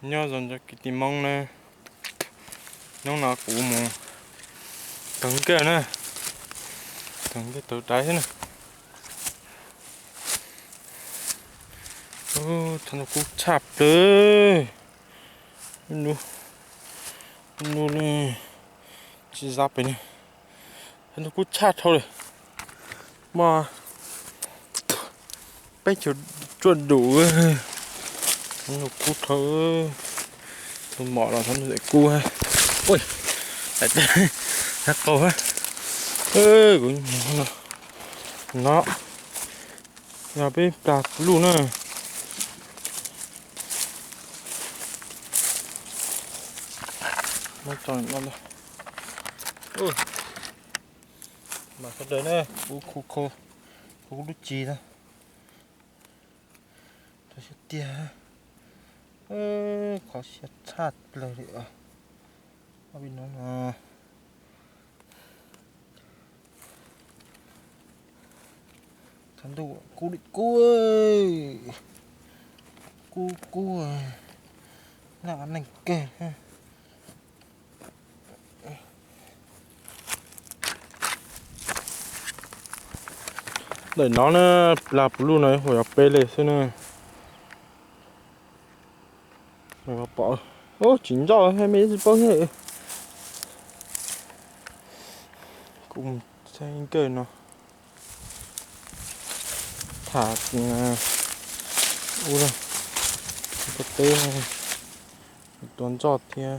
Nyob zoo cov kwv tij Hmoob na, hnub no kuv mus taug nkawj na, taug nkawj taug daiv xwb na. Ub, thaum no kub tshaj plaws, lub nub, lub nub tsis zab pem na, thaum no kub tshaj dhau lawm. Mas peb caug ruaj dum, thaum no kub dhau, tus mom los thaum no kub, ua, qau, kuv nyiam no, no yog peb plag luj na. Mas sawv daws na, kuv khu khau, khu lub tsis na, rau siab tiag, kho siab tshaj plaws li os. Ob peb hnub no thaum ntuj kub li kub, kub kub, naj neeg kawg. Daim no na, plag puv luj no ib huam yog peb leeg xwb na. Pom, ub, tsis ncauj thiab, mej tsis paub thiab. Kuv mus saib nkawj no, tham ub, teb tua ntsuag thiab.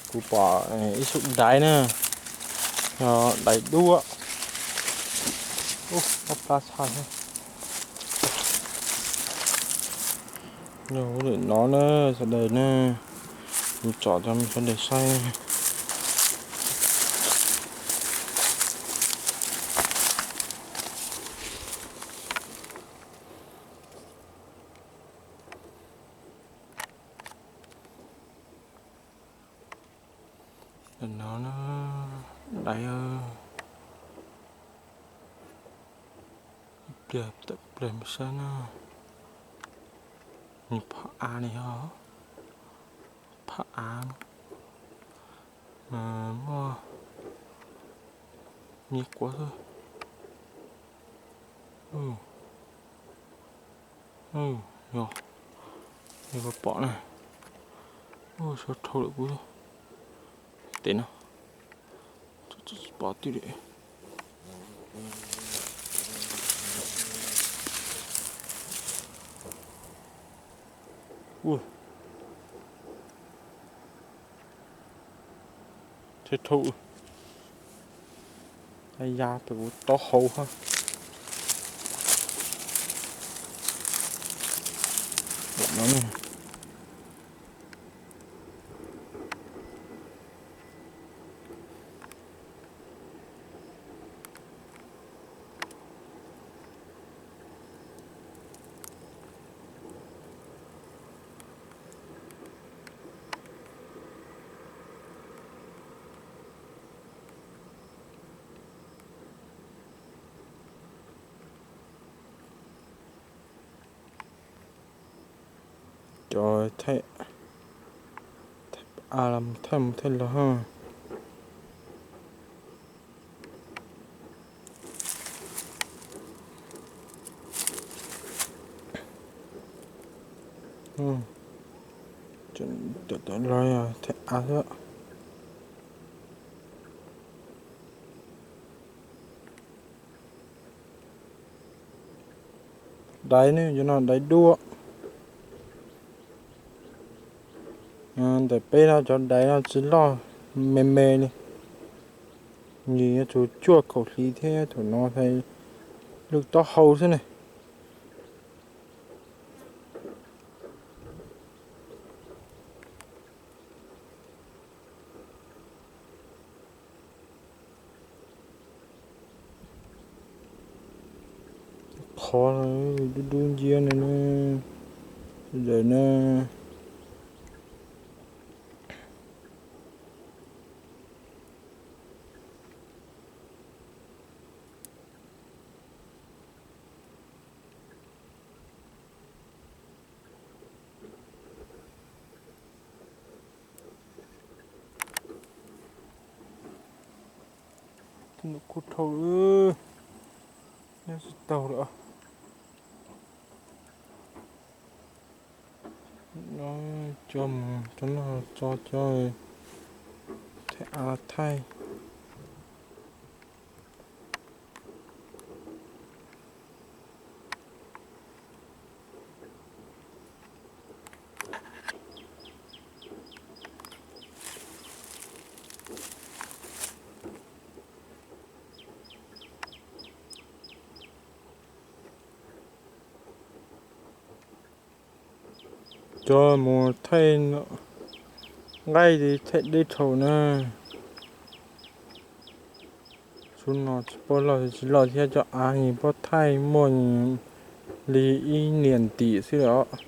Kuv pom ib xub daiv na, yog daiv duab, ob plab tshaj thiab. Yog ua lawm no na, sawv daws na, kuv tsom rau sawv daws saib. Ntawm no na, daiv, ib pliag tawm pliag mus saib na. Nws phom av li yog phom av, muaj me quav xwb. Yog, yog pom na. Ub, sab dhau lawm kuv tes no, tsis pom twg li. Ub, tsis dhau, ya pem kuv taub hau hab. Cov thaij, thaij mus thaij los hab. Cov tod los yog thaij av xwb. Daiv ne, cov no daiv duab. Ntawm peb no cov daiv no tsis loj, me me li. Nws yuav tsum cuaj kaum hli thiab, thaum no lwj taub hau xwb ne. Qhov dub dub nciab no na, sawv daws na. Nws kuj dhau, nyob tsis taus lawm. Coj mus rau noj tso cov thaij av thaij. Coj mus thaij nqaij, thaij dej dhau na. Xub no tsis paub loj tsis loj thiab, cov av nws paub thaij muaj li ib niam ntim xwb os.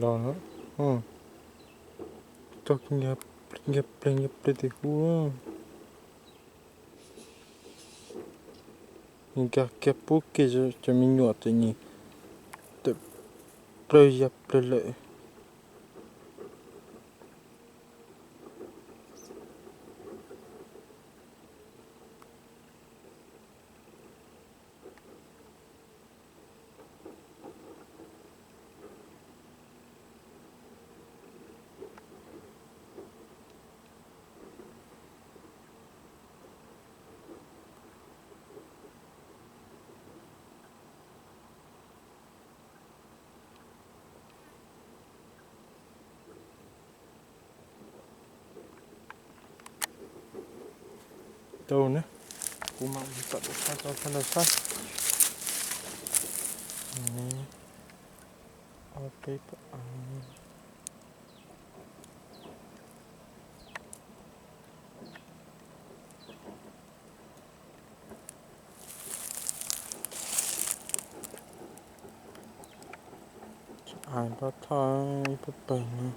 Los, tog kiag ple kiag ple tim hub. Nws kiag kiag pub kiag cov me nyuam txawm nws tawm plawg ya plawg lawm. Tau na, kuv mam li tawm rau sab, tso sab rau sab. Ob peb pawm av. Av pab thoj ib pab pawg no.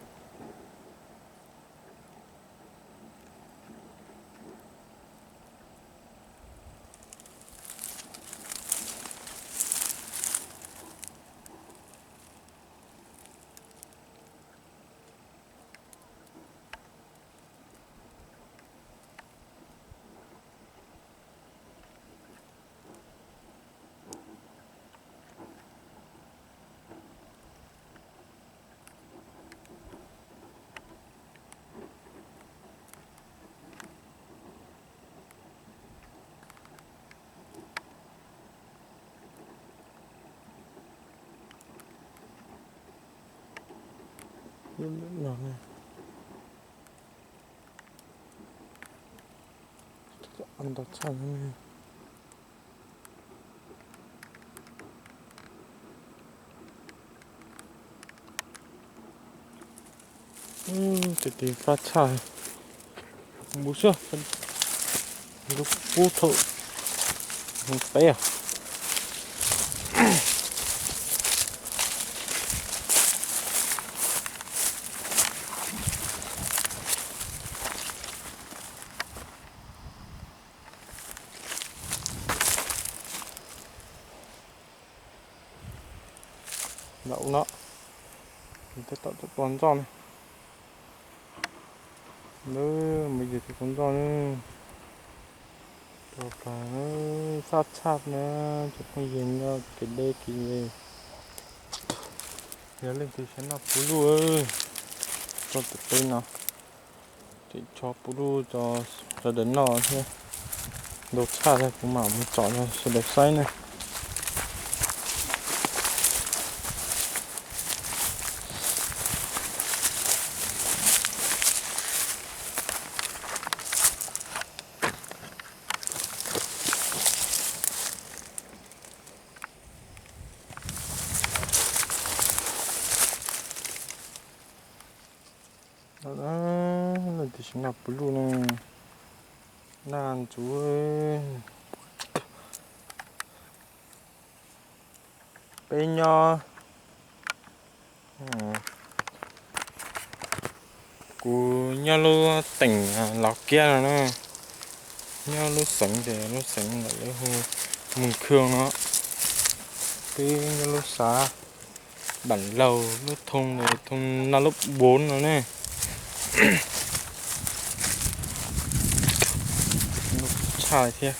Ntau tshaj. Tes tes fab tshaj. Npus xwb, lub kub thaum peb. Ntawm no, tab tom tua ntxoj ne. Lawv mus yig tua ntxoj ne. Tua plag, fab tshaj na, cov phooj ywg nyob kev deb kev li. Yog leej twg xav noj puv luj, tso tus teb no, tseem tshuav puv luj rau sawv daws noj thiab. Ntau tshaj thiab, kuv mam mus tsom rau sawv daws saib na. Leej twg xav noj puv luj no, noj ntxuv. Peb nyob, kuv nyob lub teem Los Kiab no na, nyob lub xeev ces lub xeev ntawm lub hu Mường Khương no. Peb nyob lub xav Bản Lầu, lub thoo ntawd thoo Năm Lốc Bốn no ne. Tshaj thiab.